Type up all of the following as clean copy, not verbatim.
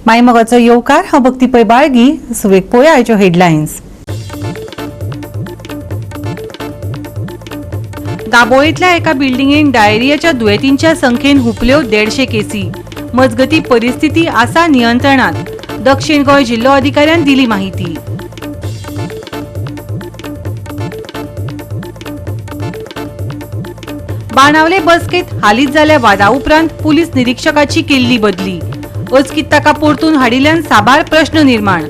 मायमोगाचो येवकार. हांव भक्ती पै बाळगी. सुवेक पळोवया आयच्यो हेडलायन्स. दाबोळींतल्या एका बिल्डिंगेन डायरियाच्या दुयेंतींच्या संख्येन हुपल्यो 150 केसी. मजगती, परिस्थिती आसा नियंत्रणात, दक्षिण गोंय जिल्लो अधिकाऱ्यान दिली माहिती. बाणावले बसकेत हालींच जाल्ल्या वादा उपरांत पुलीस निरीक्षकाची केल्ली बदली. अचकीत ताका परतून हाडिल्ल्यान साबार प्रश्न निर्माण.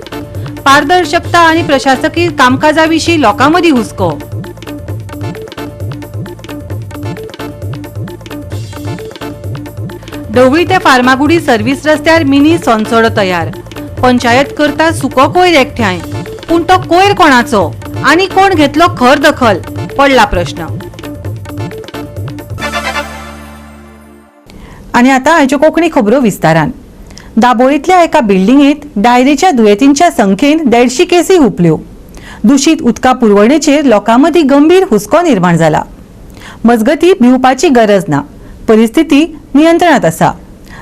पारदर्शकता आनी प्रशासकीय कामकाजा विशीं लोकां मदीं हुस्को. ढवळी ते फार्मागुडी सर्व्हिस रस्त्यार मिनी सोनसडो तयार. पंचायत करता सुको कोयर एकठांय, पूण तो कोयर कोणाचो आनी कोण घेतलो खर दखल, पडला प्रश्न. आनी आतां आयच्यो कोंकणी खबरो विस्तारान. दाबोळींतल्या एका बिल्डिंगेत डायरेच्या दुयेंतींच्या संख्येन 150 केसी हुपल्यो. दुशीत उदका पुरवणेचेर लोकां मदीं गंभीर हुस्को निर्माण जाला. मजगती, भिवपाची गरज ना, परिस्थिती नियंत्रणात आसा.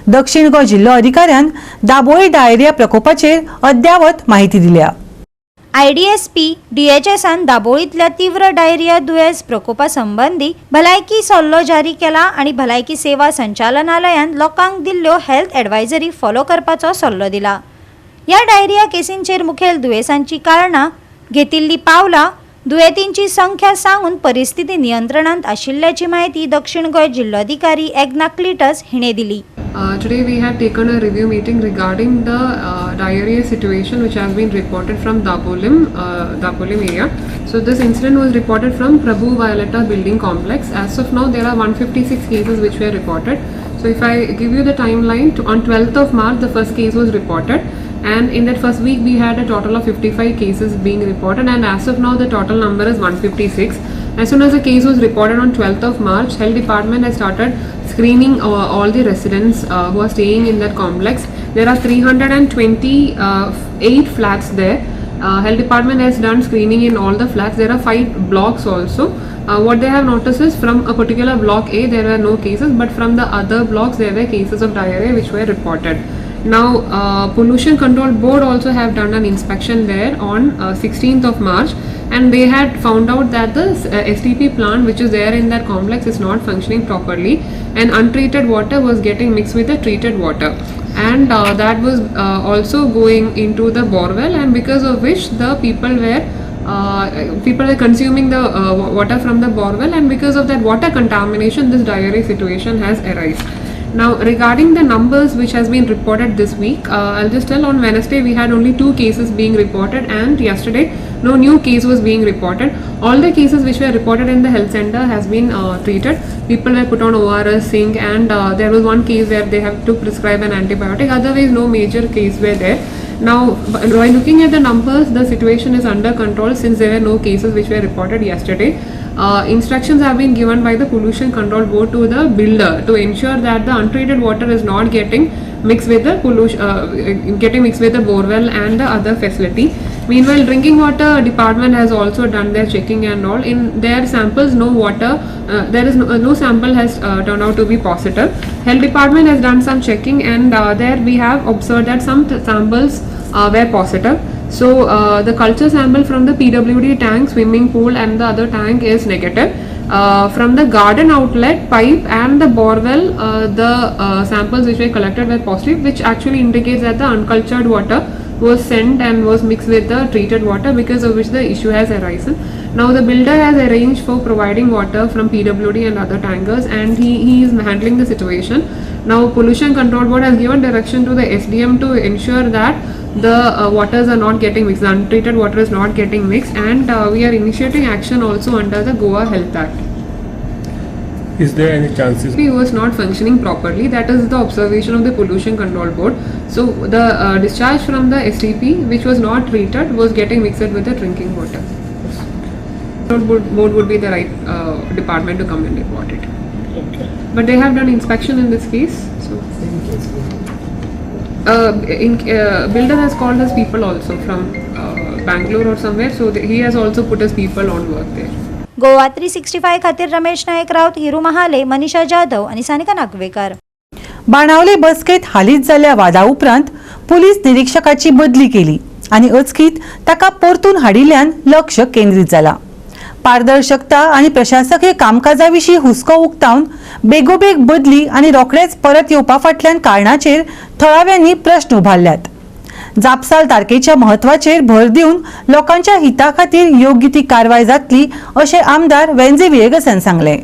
दक्षिण गोंय जिल्लो अधिकाऱ्यान दाबोळी डायरिया प्रकोपाचेर अद्यावत माहिती दिल्या. आयडीएसपी डीएचएसान दाबोळींतल्या तीव्र डायरिया दुयेंस प्रकोपा संबंदी भलायकी सल्लो जारी केला आनी भलायकी सेवा संचालनालयान लोकांक दिल्ल्यो हेल्थ एडवायजरी फॉलो करपाचो सल्लो दिला. ह्या डायरिया केसींचेर मुखेल दुयेंसांची कारणां, घेतिल्लीं पावलां, दुयेंतींची संख्या सांगून परिस्थिती नियंत्रणांत आशिल्ल्याची म्हायती दक्षिण गोंय जिल्लोधिकारी एग्ना क्लिटस हिणे दिली. Today we had taken a review meeting regarding the diarrhea situation which has been reported from Dabolim area. So this incident was reported from Prabhu Violetta building complex. As of now, there are 156 cases which were reported. So if I give you the timeline, on 12th of March the first case was reported, and in that first week we had a total of 55 cases being reported, and as of now the total number is 156. As soon as the case was reported on 12th of March, health department has started screening all the residents who are staying in that complex. There are 328 flats there. Health department has done screening in all the flats. There are five blocks also. What they have noticed is from a particular block A there were no cases, but from the other blocks there were cases of diarrhea which were reported. Now, Pollution Control Board also have done an inspection there on 16th of March, and they had found out that the STP plant which is there in that complex is not functioning properly, and untreated water was getting mixed with the treated water, and that was also going into the borewell, and because of which the people were consuming the water from the borewell, and because of that water contamination this diarrhea situation has arisen. Now, regarding the numbers which has been reported this week, I'll just tell, on Wednesday we had only two cases being reported, and yesterday no new case was being reported. All the cases which were reported in the health center has been treated. People were put on ORS, zinc, and there was one case where they have to prescribe an antibiotic. Otherwise, no major case were there. Now, by looking at the numbers, the situation is under control since there were no cases which were reported yesterday. Instructions have been given by the Pollution Control Board to the builder to ensure that the untreated water is not getting mixed with the pollution, getting mixed with the borewell and the other facility. Meanwhile, drinking water department has also done their checking and all. In their samples, no water, there is no sample has turned out to be positive. Health department has done some checking, and there we have observed that some samples were positive. So the culture sample from the PWD tank, swimming pool, and the other tank is negative. From the garden outlet pipe and the borewell, the samples which were collected were positive, which actually indicates that the uncultured water was sent and was mixed with the treated water, because of which the issue has arisen. Now the builder has arranged for providing water from PWD and other tankers, and he is handling the situation. Now Pollution Control Board has given direction to the SDM to ensure that the waters are not getting mixed, the untreated water is not getting mixed, and we are initiating action also under the Goa Health Act. Is there any chances? It was not functioning properly. That is the observation of the Pollution Control Board. So the discharge from the STP, which was not treated, was getting mixed with the drinking water. Board would be the right department to come and report it. Okay. But they have done inspection in this case. So in builder has called his people also from Bangalore or somewhere. So he has also put his people on work there. Goa 365 खातीर रमेश नायक राऊत, हिरू महाले, मनीषा जाधव आनी सानिका नागवेकर. बाणावले बसकेत हालींच जाल्ल्या वादा उपरांत police निरीक्षकाची बदली केली आनी अचकीत ताका परतून हाडिल्ल्यान लक्ष केंद्रीत जाला. पारदर्शकता आनी प्रशासकीय कामकाजा विशीं हुस्को उक्तावन बेगोबेग बदली आनी रोखडेच परत येवपा फाटल्यान कारणाचेर थळाव्यांनी प्रश्न उबारल्यात. जापसालदारकेच्या म्हत्वाचेर भर दिवन लोकांच्या हिता खातीर योग्य ती कारवाय जातली, अशें आमदार वेंझी व्हिएगसान सांगलें.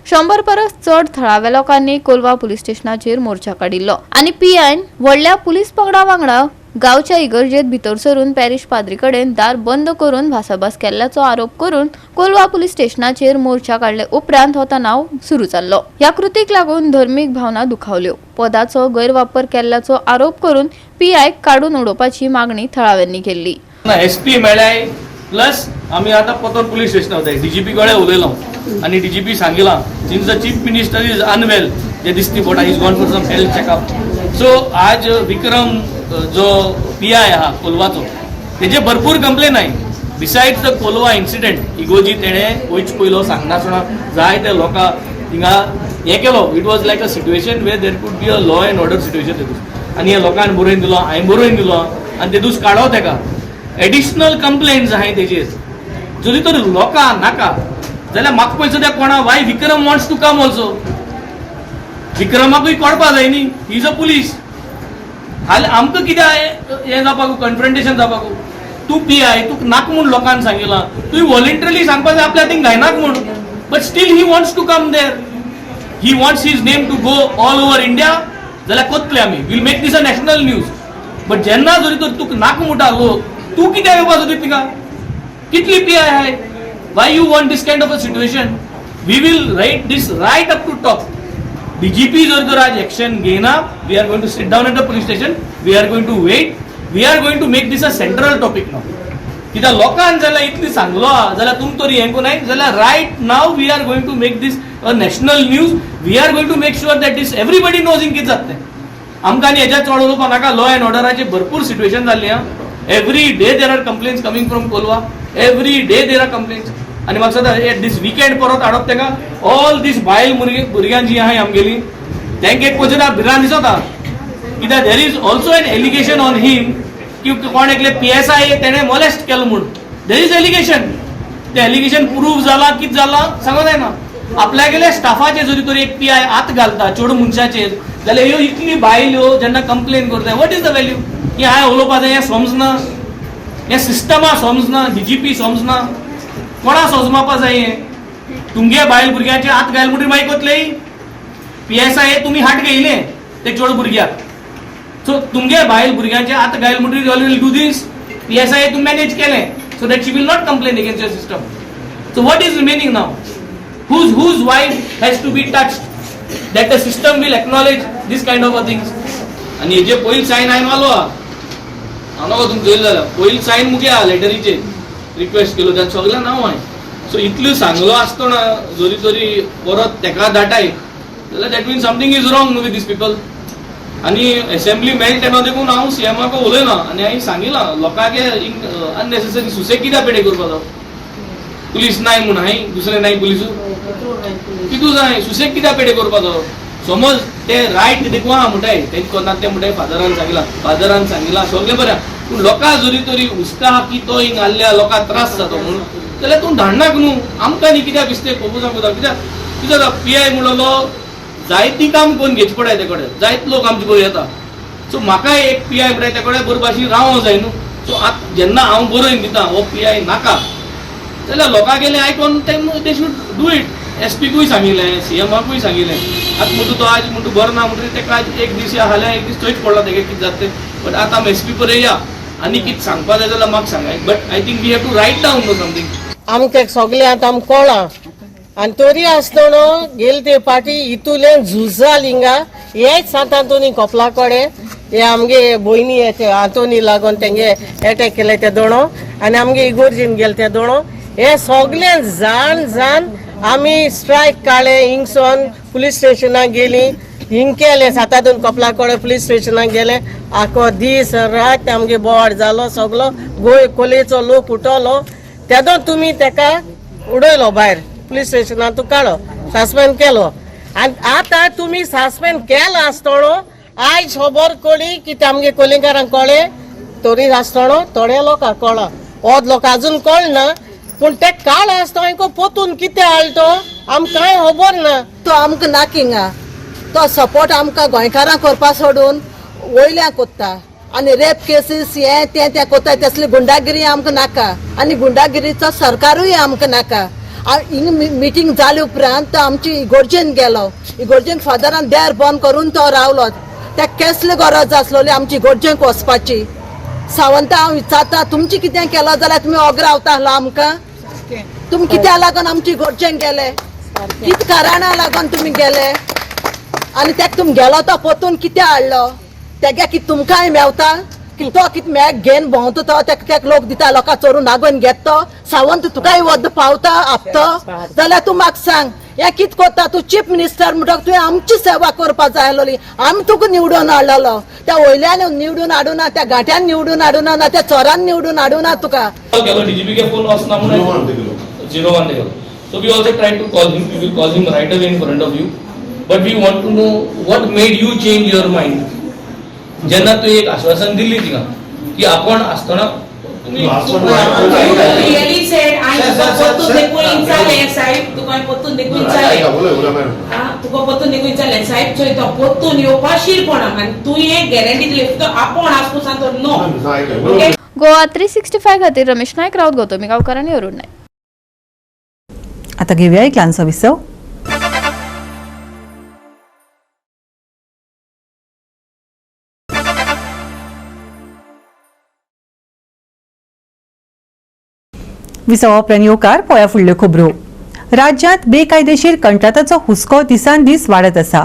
100 परस चड थळाव्या लोकांनी कोलवा पुलीस स्टेशनाचेर मोर्चा काडिल्लो आनी पीआयन व्हडल्या पुलीस पंगडा वांगडा गांवच्या इगर्जेत भितर सरून पॅरिश पाद्री कडेन दार बंद करून भासाभास केल्ल्याचो आरोप करून कोलवा पुलीस स्टेशनाचेर मोर्चा काडले उपरांत हो तणाव सुरू जाल्लो. ह्या कृतीक लागून धर्मीक भावना दुखावल्यो. पदाचो गैरवापर केल्ल्याचो आरोप करून पीआयक काडून उडोवपाची मागणी थळाव्यांनी केल्ली. एस पी मेळ्ळाय, प्लस आमी आतां परतून पुलीस स्टेशनार वताय. डीजीपी कडेन उलयलो आनी डीजीपी सांगिलां, since the chief minister is unwell, जे दिसती पोटा, is gone for some health checkup, so आज विक्रम जो पी I आहा कोलवाचो, तेजे भरपूर कंप्लेन आहाय. बिसायड्स the Colva incident, इगोजी तेणें वयच पयलो सांगनासतना जायते लोकां थिंगा हें केलो. It was like a situation where there could be a law and order situation ते दीस. आनी हे लोकांनी बरोवन दिलो, हांवें बरोवन दिलो आनी ते दीस काडो तेका. एडिशनल कंप्लेंट्स आहाय तेजेर. जरी तर लोकां नाका जाल्यार म्हाका पयसो त्या कोणा, why Vikram wants to come also? विक्रमाकूय कळपा जाय न्ही, he is a police. हाल आमकां कित्याक हें जावपाक, कन्फ्रंटेशन जावपाक? तूं पी I, तुका नाका म्हूण लोकांक सांगिलां, तुवें वॉलेंटरली सांगपा जाय आपल्या थिंग घायनाक म्हूण, but still he wants to come there. He wants his name to go all over India जाल्यार कोत्तले आमी, we'll make this a national news. But जेन्ना जरी तर तुका नाका म्हणटा लोक, तूं कित्याक येवपा सोदी थिंगा? कितली पी I आहाय? Why you want this kind of a situation? We will write this right up to top. DGP जर तर आज एक्शन घेयना, we are going to sit down at the police station, we are going to wait, we are going to make this a central topic now. कित्याक लोकांक जाल्यार इतली सांगलो आहा, जाल्यार तुम तरी हें करूं जाल्यार right now we are going to make this a national news. We are going to make sure that this everybody knows in कितें जाता तें. आमकां आनी हेज्या चड उलोवपा नाका. लॉ अँड ऑर्डराचे भरपूर सिट्युएशन जाल्ली आहा. Every day there are complaints coming from Colva. Every day there are complaints. आनी म्हाका दिसता दीस विकेंड परत हाडप ताका. ऑल दीस बायल भुरग्यां जी आहाय आमगेली, तांकां एक पळयता भिरांत दिसता, कित्याक there is also an allegation on him की कोण एकले पीएसआय तेणें मोलेस्ट केलो म्हूण. There is allegation. ते एलिगेशन प्रूव जाला, कितें जालां सांगो जायना. आपल्यागेले स्टाफाचेर जरी तर एक पीआय हात घालता चेडूं मनशाचेर जाल्यार ह्यो इतली बायल्यो जेन्ना कंप्लेन करता, what is the value? की हांवें उलोवपा जाय. हें समजना, हें सिस्टमा समजना, डीजीपी समजना, कोणा समजपा जाय हें? तुमगे बायल भुरग्याचे हात घायल म्हणटकीर मागीर कोतले पीएसआय तुमी हात घेयले ते चेडूं भुरग्याक. सो तुमगे बायल भुरग्यांचे हात घायल म्हणटकीर you will do this? PSI तूं मॅनेज केलें so that she will not complain against your system. So what is remaining now? Whose wife has to be touched that the system will acknowledge this kind of a things? आणि हेजे पयलीं sign हांवें मारलो आहा. हांव नको तुमकां चोयलें जाल्यार पयलीं सायन मुगे आहा लेटरीचेर रिक्वेस्ट केलो, त्यात सगळें नांव हांवें. सो इतलें सांगलो आसतना जरी तरी परत तेका दाटाय जाल्यार that mean something is wrong with these people. आनी एसेंब्ली मेळटा तेन्ना देखून हांव सीएमाक उलयना आनी हांवें सांगिलां लोकांक अननेसेसरी सुसेग कित्याक पेडे करपाचो? पुलीस नाय म्हूण हांय दुसरे नाय पुलिसू कितू जाय, सुसेग कित्याक पेडे करपाचो? समज ते रायट देखून आहा म्हणटाय, तें कोन्ना ते म्हणटाय, फादरान सांगिलां, फादरान सांगिलां, सगळें बरें. पूण लोकां जरी तरी हुस्का की तो हिंग आहल्या लोकांक त्रास जातो म्हणून जाल्यार तूं धाडनाक न्हू. आमकां न्ही कित्याक दिसते खबर सांगता. कित्याक कितें जाता, पी I म्हणलो जायती काम करून घेवचें पडटा ते कडेन, जायत लोक आमचे कडेन येता. सो म्हाका एक पी I म्हणटा त्या कडेन बरे भाशेन रावोंक जाय न्हू. सो आतां जेन्ना हांव बरोवन दिता हो पी I नाका जाल्यार लोकां गेले आयकोन ते they should do it. S पीकूय सांगिल्लें, सी एमाकूय सांगिल्लें. आतां म्हणटा तो आज म्हणटा बरो ना म्हणटकीर तेका आज एक दीस हाल्यार एक दीस थंयच पडला तेगे कितें जाता तें. बट आतां आमी एस पी पर्यंत या आनी कितें सांगपा जाय जाल्यार म्हाका सांगाय, but I think we have to write down no something. आमकां सगळें आतां आमकां कळ्ळां आनी तरी आसतना गेले ते पाटी इतुलें झुजाल हिंगा हेच सांत आंतोनी कोपला कडेन हे आमगे भयणी ते आंतोनी लागून तेंगे एटॅक केले ते दोणो आनी आमगे इगोर्जीन गेले ते दोणो. हे सगळे जाण जाण आमी स्ट्रायक काडले, हिंगसोन पुलीस स्टेशनाक गेली, हिंग केले सातातून कोपला कडेन पुलीस स्टेशनाक गेले. आखो दीस रात आमगे बोवाळ जालो, सगलो गोंय कोलेचो लोक उठलो. तेदो तुमी तेका उडयलो भायर, पुलीस स्टेशनान तूं काडलो, सस्पेंड केलो. आनी आतां तुमी सस्पेंड केलो आसतलो. आयज खबर कळ्ळी की ते आमगे कोलिंगकारांक कळ्ळें तरी आसतना थोड्या लोकांक कळ्ळां, अर्द लोक अजून कळना. पूण ते काळ आसता हांकां पोतून कितें हाडलो तो आमकां कांय खबर ना. तो आमकां नाक हिंगा, तो सपोर्ट आमकां गोंयकारांक करपा सोडून वयल्या कोत्ता आनी रेप केसीस हें तें तें कोत्ता. तसली गुंडागिरी आमकां नाका आनी गुंडागिरीचो सरकारूय आमकां नाका. हिंग मिटींग जाले उपरांत तो आमची इगोर्जेन गेलो, इगोर्जेन फादरान दार बंद करून तो रावलो. त्या केसली गरज आसलोली आमची इगोर्जेक वचपाची? सावंता हांव विचारता, तुमची कितें केलो जाल्यार तुमी ओग रावता आसलो आमकां? तुमी कित्याक लागून आमची इगोर्जेन गेले? कित कारणां लागून तुमी गेले? आनी तेका तुमी गेलो तो पोतून कितें हाडलो? तेगे कित तुमकांय मेवता की तो कित मॅग घेवन भोंवता तो तेका तेका लोक दिता, लोकां चोरून नागोवन घेत तो सावंत तुकाय वद्द पावता आपतो जाल्यार तूं म्हाका सांग हें कित कोत्ता तूं? चीफ मिनिस्टर म्हणटक तुवें आमची सेवा करपा जाय आसलोली. आमी तुका निवडून हाडलेलो, त्या वयल्यान निवडून हाडूना, त्या घाट्यान निवडून हाडूना ना, त्या चोरान निवडून हाडूना तुका. कॉल केलो डीजीपी के फोन वचना म्हणून 01 गेलो. So we also try to call him, we will call him right away in front of you, but we want to know what made you change your mind. जेन्ना तुवें एक आश्वासन दिल्ली थिंगा की आपण आसतना तुमी Really said, आनी तुका परतून देखून विचारलें साहेब, तुका हांवें परतून देखून विचारलें. तुका परतून देखून विचारलें साहेब, चोय तो परतून येवपा शिरपणाक आनी तुवें गॅरंटी दिली तो आपोण आसपू सांगतो नो. ओके. गोवा 365 खातीर रमेश नायक, राऊत, गौतमी गांवकार आनी अरुण नायक. आता घेऊया एक ल्हानसो विसव. विसवा उपरांत येवकार. पळया फुडल्यो खबरो. राज्यांत बेकायदेशीर कंत्राटाचो हुस्को दिसान दीस वाडत आसा.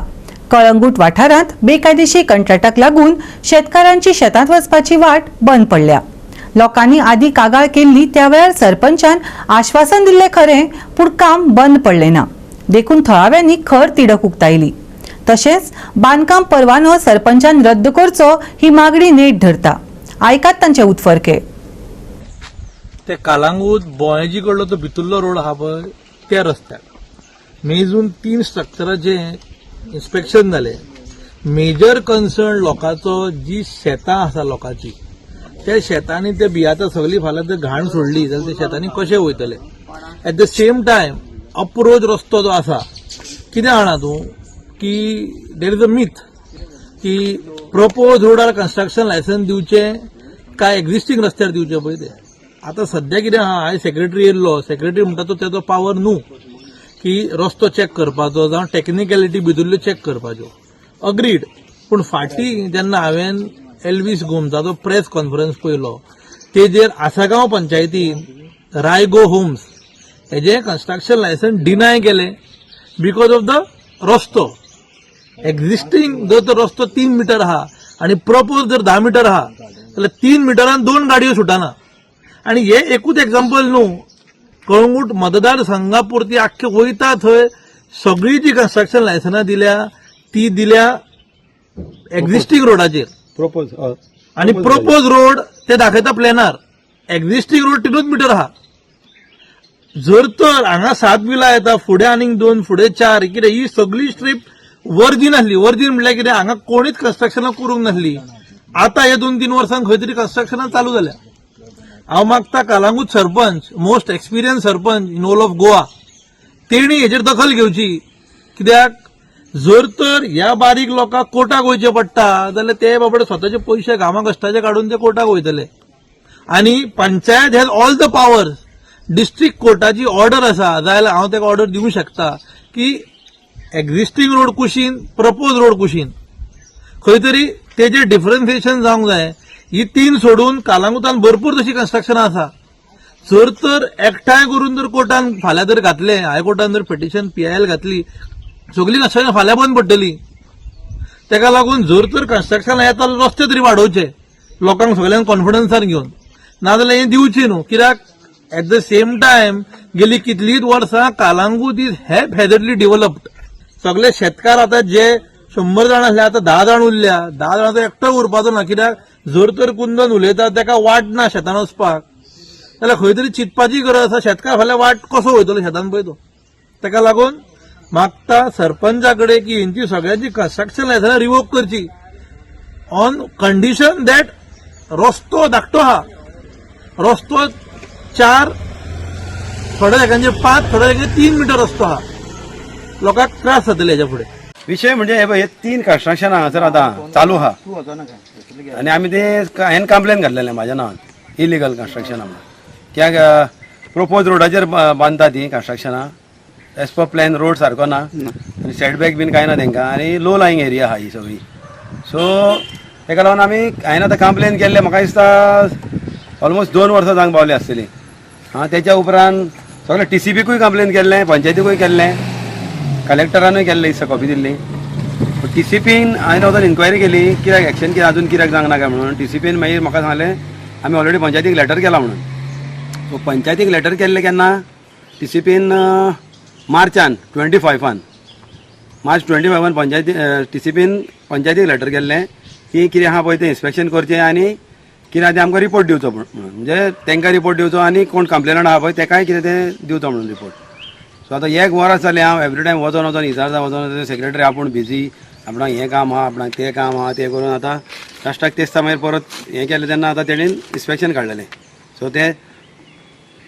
कळंगूट वाठारांत बेकायदेशीर कंत्राटाक लागून शेतकारांची शेतांत वचपाची वाट बंद पडल्या. लोकांनी आदी कागाळ केल्ली त्या वेळार सरपंचान आश्वासन दिल्लें खरें, पूण काम बंद पडलें ना. देखून थळाव्यांनी खर तिडक उक्तायली. तशेंच बांदकाम परवानो सरपंचान रद्द करचो ही मागणी नेट धरता. आयकात तांचे उत्फर्के. ते कालांगूट बोयेजी कडलो तो भितरलो रोड आहा पळय, त्या रस्त्यार मेजून 3 स्ट्रक्चराचें इन्स्पेक्शन जालें. मेजर कन्सर्न लोकांचो, जी शेतां आसा लोकांची, त्या शेतांनी ते बियातां सगळीं फाल्यां जर घाण सोडली जाल्यार ते शेतांनी कशें वयतले? At the same time approach रस्तो जो आसा, कितें जाणा तूं की there is a myth की प्रपोज रोडार कन्स्ट्रक्शन लायसन्स दिवचें काय एग्जिस्टींग रस्त्यार दिवचें पळय तें. आतां सद्या कितें आहा, हांवें सेक्रेटरी येयल्लो, सेक्रेटरी म्हणटा तो तेजो पावर न्हू की रस्तो चॅक करपाचो जावं टॅक्निकलिटी भितरल्यो चॅक करपाच्यो. अग्रीड. पूण फाटीं जेन्ना हांवें एल्वीस गोमजाचो प्रेस कॉन्फरन्स पळयलो, तेजेर आसागांव पंचायतीन रायगो होम्स हेजें कन्स्ट्रक्शन लायसन्स डिनाय केलें because of the रस्तो. एक्झिस्टींग जर तो रस्तो 3 मिटर आहा आनी प्रपोज जर 10 मिटर आहा जाल्यार 3 मिटरान दोन गाडयो सुटना. आनी हे एकूच एग्जाम्पल न्हू, कळंगूट मतदारसंघा पुरती आख्खे वयता थंय सगळी जी कन्स्ट्रक्शन लायसनां दिल्या ती दिल्या एक्झिस्टींग रोडाचेर. प्रपोज आणि प्रपोज रोड ते दाखयता प्लॅनार, एक्झिस्टींग रोड 3च मिटर आहा. जर तर हांगा 7 विला येता, फुडें आनीक दोन, फुडें चार, कितें ही सगळी स्ट्रीप वर्जीन आसली. वर्जीन म्हणल्यार कितें, हांगा कोणीच कन्स्ट्रक्शनां करूंक नासली. आतां हे 2-3 वर्सांक खंय तरी कन्स्ट्रक्शनां चालू जाल्या. हांव मागता Calangute sarpanch, most experience sarpanch in whole of Goa, तेणी हेजेर दखल घेवची. कित्याक जर तर ह्या बारीक लोकांक कोर्टाक वयचें पडटा जाल्यार ते बाबडे स्वताचे पयशे घामा कश्टाचे काडून ते कोर्टाक वयतले. आनी panchayat has all the powers. District कोर्टाची ऑर्डर आसा जाल्यार हांव ताका ऑर्डर दिवंक शकता की एक्झिस्टींग रोड कुशीन, प्रपोज रोड कुशीन खंय तरी तेजेर डिफरन्सिएशन जावंक जाय. ही तीन सोडून कालांगुटान भरपूर तशी कन्स्ट्रक्शनां आसा. जर तर एकठांय करून जर कोर्टान फाल्यां जर घातलें, हायकोर्टान जर पिटिशन पीआयएल घातली, सगळीं कन्स्ट्रक्शन फाल्यां बंद पडटली. तेका लागून जर तर कन्स्ट्रक्शन येता जाल्यार रस्ते तरी वाडोवचे लोकांक सगळ्यांक कॉन्फिडन्सान घेवन, नाजाल्यार हें दिवचें न्हू. कित्याक एट the same time गेली कितलींच वर्सां कालांगूट is हॅपहॅजर्डली डिव्हलप्ड. सगळे शेतकार आतां जे 100 जाण आसले, आतां 10 जाण उरल्या. 10 जाणांचो एकटो उरपाचो ना. कित्याक जर तर कुंदन उलयता, तेका वाट ना शेतान वचपाक जाल्यार खंय तरी चिंतपाची गरज आसा. शेतकार फाल्यां वाट कसो वयतलो शेतान पळय तो. तेका लागून मागता सरपंचा कडेन की हेंची सगळ्यांची कन्स्ट्रक्शन लायसनां रिवोक करची. ऑन कंडिशन that रस्तो धाकटो आहा, रस्तो 4, थोड्या जाग्यांचेर 5, थोड्या जाग्यांचेर 3 मिटर रस्तो आहा. लोकांक त्रास जातले हेच्या फुडें. विशय म्हणजे हे पळय, हे 3 कन्स्ट्रक्शन हांगासर आतां चालू आहा आनी आमी ते हांवें कंप्लेन घातलेलें म्हाज्या नांवान इलिगल कन्स्ट्रक्शनां म्हणून. कित्याक प्रोपोज रोडाचेर बांदता ती कन्स्ट्रक्शनां, एज पर प्लॅन रोड सारको ना आनी सेटबॅक बीन कांय ना तांकां आनी लो लायींग एरिया आहा ही सगळी. सो ताका लागून आमी हांवें आतां कंप्लेन केल्लें, म्हाका दिसता ऑलमोस्ट 2 वर्सां जावंक पावली आसतली. आं, तेच्या उपरांत सगळें टीसीपीकूय कंप्लेन केल्लें, पंचायतीकूय केल्लें, कलेक्टरानूय केल्लें दिसता कॉपी दिल्ली. टीसीपीन हांवें वचून इन्क्वायरी केली कित्याक एक्शन कित्याक अजून कित्याक जावंक ना काय म्हणून. टीसीपीन मागीर म्हाका सांगलें आमी ऑलरेडी पंचायतीक लेटर केला म्हणून. सो पंचायतीक लेटर केल्लें केन्ना टीसीपीन मार्चान 25 मार्च 25 पंचायती टीसीपीन पंचायतीक लेटर केल्लें की कितें आहा पळय तें इन्स्पेक्शन करचें आनी कितें आहा तें आमकां रिपोर्ट दिवचो म्हणून, म्हणजे तांकां रिपोर्ट दिवचो आनी कोण कंप्लेनंट आहा पळय तेकाय कितें तें दिवचो म्हणून रिपोर्ट. सो आतां 1 वर जालें हांव एवरी टायम वचोन वचोन विचारता, वचोन सेक्रेटरी आपूण बिजी, आपणाक हें काम आहा, आपणाक तें काम आहा, तें करून आतां लास्टाक तेच मागीर परत हें केलें तेन्ना आतां तेणेन इन्स्पेक्शन काडलेलें. सो तें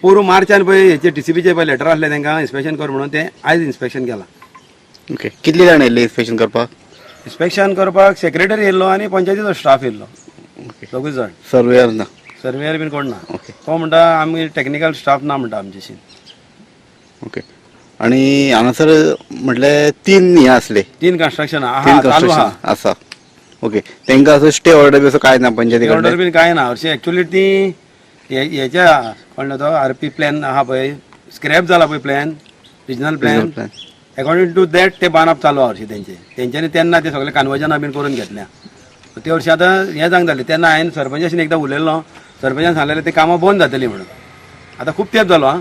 पोरूं मार्चान पळय हेचे टीसीपीचे पळय लेटर आसलें तांकां इन्स्पेक्शन कर म्हणून, तें आयज इन्स्पेक्शन केलां. ओके, कितली जाण येयल्ली इन्स्पेक्शन करपाक? इन्स्पेक्शन करपाक सेक्रेटरी येयल्लो आनी पंचायतीचो स्टाफ येयल्लो, दोगूय जाण. सर्वेयर ना? सर्वेयर बीन कोण ना. तो म्हणटा आमी टॅक्निकल स्टाफ ना म्हणटा आमच्याशी. ओके, आनी हांगासर म्हटल्यार 3 हे आसले, 3 कन्स्ट्रक्शन 3 चालू आहा कन्स्ट्रक्शन आसा. ओके, तांकां असो स्टे ऑर्डर बी असो कांय ना पंचायती ऑर्डर कडल्यान? बीन कांय ना. हरशीं एक्चुअली ती हेच्या कोण तो आरपी प्लॅन आहा पळय, स्क्रॅप जाला पळय plan, regional plan, according to that ते बांदप चालू आहा हरशीं तेंचे. तेंच्यांनी तेन्ना ते सगळे कन्वर्जनां बीन करून घेतल्या. ते हरशीं आतां हें जावंक जालें तेन्ना हांवें सरपंचाशी एकदां उलयल्लो, सरपंचान सांगलेलें ते कामां बंद जातलीं म्हणून. आतां खूब तेंप जालो आं,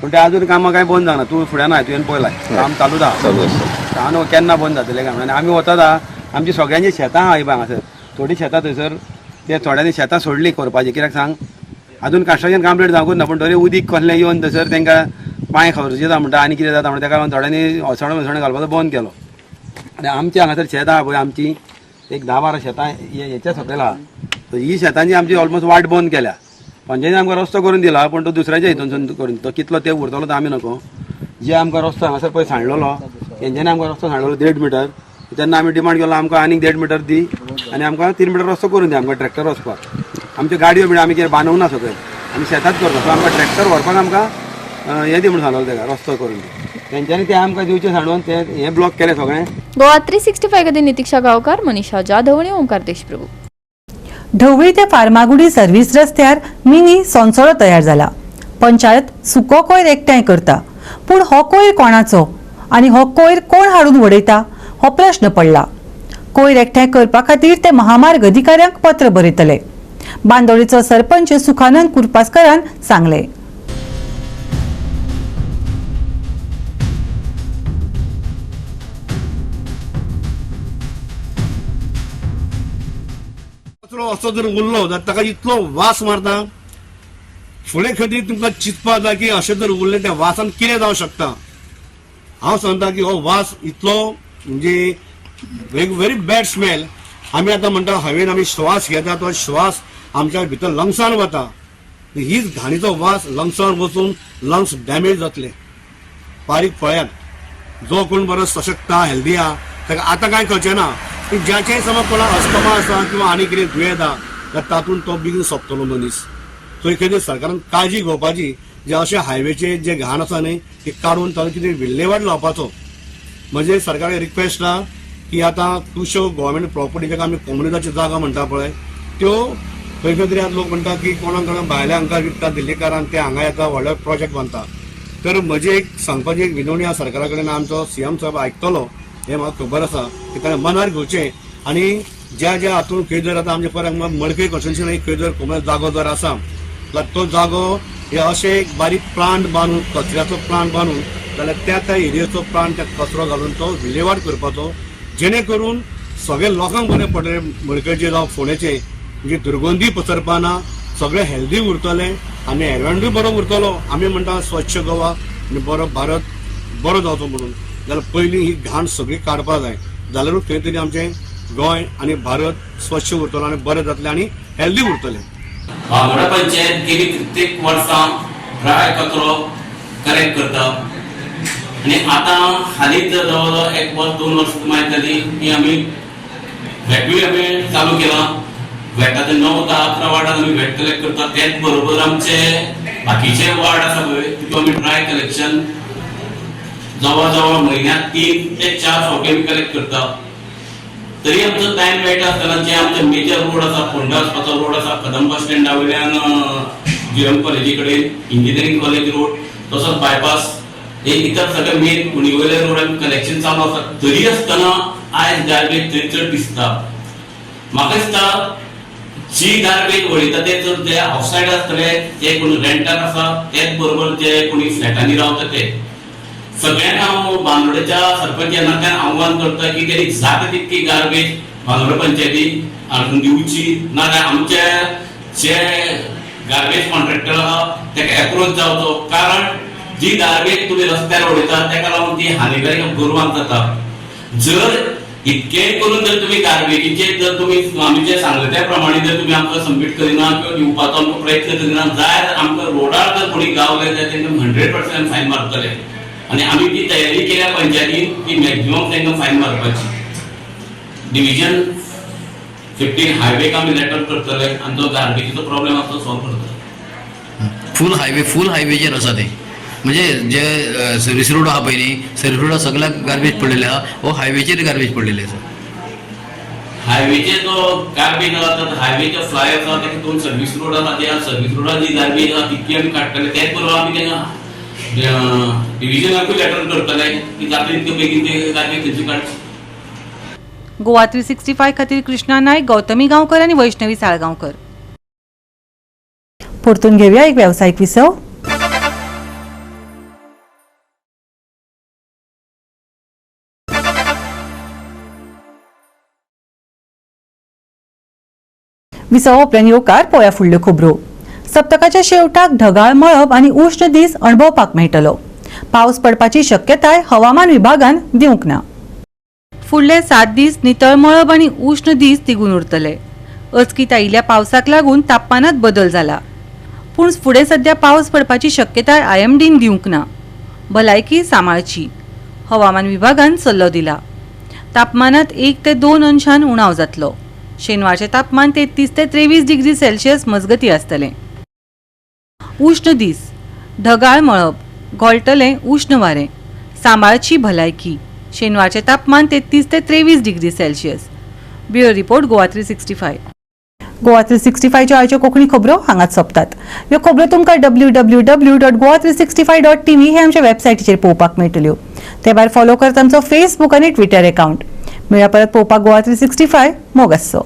पूण ते अजून कामां कांय बंद जावंक ना. तूं फुडें ना, तुवें पळयलां काम चालूच आहा, हांव केन्ना बंद जातलें काय म्हणून. आमी वतात आहा, आमची सगळ्यांची शेतां आहा हांगासर, थोडीं शेतां थंयसर ते थोड्यांनी शेतां सोडलीं करपाचीं, कित्याक सांग अजून कन्स्ट्रक्शन कंप्लीट जावंकूच ना, पूण तरी उदीक कसलें येवन थंयसर तांकां पांय खर्च म्हणटा आनी कितें जाता म्हणटा, ताका लागून थोड्यांनी हसण बिसण घालपाचो बंद केलो. आनी आमच्या हांगासर शेतां आहा पळय, आमची एक 10-12 शेतां हेच्या सकयल आहा, ही शेतांची आमची ऑलमोस्ट वाट बंद केल्या. पंचायतीन आमकां रस्तो करून दिला, पूण तो दुसऱ्याच्या हितूनसून करून तो कितलो ते उरतलो तो आमी नको. जे आमकां रस्तो हांगासर पळय सांडलेलो, तेंच्यांनी आमकां रस्तो सांडलेलो 1.5 मिटर, तेन्ना आमी डिमांड केलो आमकां आनीक 1.5 मिटर दी आनी आमकां 3 मिटर रस्तो करून दी, आमकां ट्रॅक्टर वचपाक. आमच्यो गाडयो बीन आमी कितें बांदूंक ना सकयल, आमी शेतात करता, सो आमकां ट्रॅक्टर व्हरपाक आमकां हें दी म्हणून सांगलेलो तेका, रस्तो करून दी. तेंच्यांनी ते आमकां दिवचें सांडून ते हें ब्लॉक केलें सगळें. गोवा 365 खातीर नितिक्षा गांवकार, मनीषा जाधव आनी ओंकार देशप्रभू. ढवळी ते फार्मागुडी सर्व्हिस रस्त्यार मिनी सोनसोळो तयार जाला. पंचायत सुको कोयर एकठांय करता, पूण हो कोयर कोणाचो आनी हो कोयर कोण हाडून वडयता हो प्रश्न पडला. कोयर एकठांय करपा खातीर ते महामार्ग अधिकाऱ्यांक पत्र बरयतले, बांदोडेचो सरपंच सुखानंद कुर्पासकरान सांगले. असो जर उरलो जाल्यार ताका इतलो वास मारता, फुडें खंय तुमकां चिंतपा जाय की अशें जर उरलें त्या वासान कितें जावं शकता. हांव सांगता की हो वास इतलो म्हणजे व्हेरी बॅड स्मेल. आमी आतां म्हणटा हवेन आमी श्वास घेता, तो श्वास आमच्या भितर लंग्सान वता, हीच घाणीचो वास लंग्सान वचून लंग्स डॅमेज जातले. बारीक पळयात, जो कोण बरो सशक्त आहा, हेल्दी आहा, ताका आतां कांय कळचें ना, पूण ज्याचें समज कोणाक अस्थमा आसा किंवा आनी कितें दुयेंत आहा जाल्यार तातूंत तो बेगीन सोंपतलो मनीस. सो खंय सरकारान काळजी घेवपाची, जे अशे हायवेचे जे घाण आसा न्ही ती काडून तातूंत कितें विल्हेवाट लावपाचो. म्हणजे सरकाराक रिक्वेस्ट आहा की आतां खुबश्यो गव्हर्मेंट प्रॉपर्टी जाका आमी कोमुनिदादची जागा म्हणटा पळय, त्यो खंय खंय तरी आतां लोक म्हणटा की कोणाक कोणाक भायल्या हांकां विकता, दिल्लीकारांक, ते हांगा येता व्हडलो प्रोजेक्ट बांदता. तर म्हजी एक सांगपाची एक विनवणी आहा सरकारा कडेन, आमचो सीएम साहेब आयकतलो हें म्हाका खबर आसा, की ताणें मनार घेवचें आनी ज्या ज्या हातूंत खंय जर आतां आमचे परत मडकय कॉन्स्टिट्युएन्सी एक खंय जर कोमुनिदाद जागो जर आसा जाल्यार तो जागो हे अशें एक बारीक प्लांट बांदून, कचऱ्याचो प्लांट बांदून जाल्यार त्या त्या एरियेचो प्लांट त्या कचरो घालून तो विलेवाट करपाचो, जेणे करून सगळे लोकांक बरें पडटलें. मडकयचे जावं फोंडेचे म्हणजे दुर्गंधी पसरपा ना, सगळें हेल्दी उरतलें आनी एनवायरमेंटूय बरो उरतलो. आमी म्हणटा स्वच्छ गोवा आनी बरो भारत बरो जावचो म्हणून, जाल्यार पयलीं ही घाण सगळी काडपा जाय, जाल्यारूच खंय तरी आमचें गोंय आनी भारत स्वच्छ उरतलो आनी बरें जातलें आनी हेल्दी उरतलें. बांदोडा पंचायत गेली कित्येक वर्सां ड्राय कचरो कलेक्ट करता आनी आतां हालींच जवळ जवळ 1 वर्स 2 वर्स माहीत जाली की आमी व्हॅटूय आमी चालू केलां. व्हॅटाचे 9 ते 11 वार्डान आमी व्हॅट कलेक्ट करता. तेच बरोबर आमचे बाकीचे वार्ड आसा पळय तितून आमी ड्राय कलेक्शन जवळ जवळ म्हयन्याक 3 ते 4 फावटी आमी कलेक्ट करता. तरी आमचो टायम मेळटा आसतना जे आमचे मेजर रोड आसा, फोंडा वचपाचो रोड आसा, कदंबा स्टँडा वयल्यान जिरम कॉलेजी कडेन इंजिनियरींग कॉलेज रोड, तसोच बायपास, हे इतर सगळे मेन कुणी वयले रोड आमी कलेक्शन चालू आसा. तरी आसतना आयज गार्बेज थंय चड दिसता. म्हाका दिसता जी गार्बेज वडयता ते चड जे आवटसायड आसतले, जे कोण रेंटार आसा, तेच बरोबर जे कोणी फ्लॅटांनी रावता ते सगळ्यांक हांव बांदोडेच्या सरपंच ह्या नात्यान आव्हान करता की तेणी जाता तितकी गार्बेज बांदोडा पंचायती हाडून दिवची, नाजाल्यार आमचे जे गार्बेज कॉन्ट्रॅक्टर आहा तेका एप्रोच जावचो. कारण जी गार्बेज तुमी रस्त्यार उडयता तेका लागून ती हानिकारक गोरवांक जाता. जर इतकें करून जर तुमी गार्बेजीचेर जर तुमी आमी जे सांगले त्या प्रमाणे जर तुमी आमकां सबमीट करिना किंवा दिवपाचो आमकां प्रयत्न करिना जाल्यार आमकां रोडार जर कोणी गावले जाल्यार तांकां 100% फायन मारतले. आनी आमी ती तयारी केल्या पंचायतीन की मॅक्झिमम तांकां फायन मारपाची. डिविजन 15 हायवेक आमी लेटर करतले आनी जो गार्बेजीचो प्रॉब्लेम आसा तो सॉल्व करतले. फूल हायवेचेर आसा तें, म्हणजे जे सर्वीस रोड आहा पळय न्ही, सर्वीस रोडा सगळ्याक गार्बेज पडलेले आहा, हो हायवेचेर गार्बेज पडलेले आसा. हायवेचेर जो गार्बेज आसा, हायवेचो फ्लाय आसा, ताका 2 सर्वीस रोड आसा, त्या सर्वीस रोडार जी गार्बेज आसा तितकी आमी काडटले. तेच बरोबर आमी तांकां डिविजनाकूय लेटर करतले की जाता तितके बेगीन ते गार्बेज थंयची काडची. गोवा 365 खातीर कृष्णा नायक, गौतमी गांवकर आनी वैष्णवी साळगांवकर. परतून घेवया एक वेवसायीक विसव. विसव उपरांत येवकार पळोवया फुडल्यो खबरो. सप्तकाच्या शेवटाक ढगाळ मळब आनी उश्ण दीस अणभवपाक मेळटलो. पावस पडपाची शक्यताय हवामान विभागान दिवंक ना. फुडले 7 दीस नितळ मळब आनी उश्ण दीस तिगून उरतले. अचकीत आयिल्ल्या पावसाक लागून तापमानात बदल जाला, पूण फुडें सध्या पावस पडपाची शक्यताय IMDन दिवंक ना. भलायकी सांबाळची, हवामान विभागान सल्लो दिला. तापमानात 1 ते 2 अंशान उणाव जातलो. शेनवारचें तापमान 33 ते 23 डिग्री सेल्सियस मजगती आसतलें. उश्ण दीस, ढगाळ मळब, घोळटलें उश्ण वारें, सांबाळची भलायकी. शेनवारचें तापमान 33 ते 23 degree Celsius. Bureau report, Goa 365. Goa 365च्यो आयच्यो कोंकणी खबरो हांगाच सोंपतात. ह्यो खबरो तुमकां www.goa365.tv हे आमच्या वेबसायटीचेर पळोवपाक मेळटल्यो. ते भायर फॉलो करत आमचो फेसबूक आनी ट्विटर एकावंट. मेळया परत पळोवपाक गोवा 365. मोग आसचो.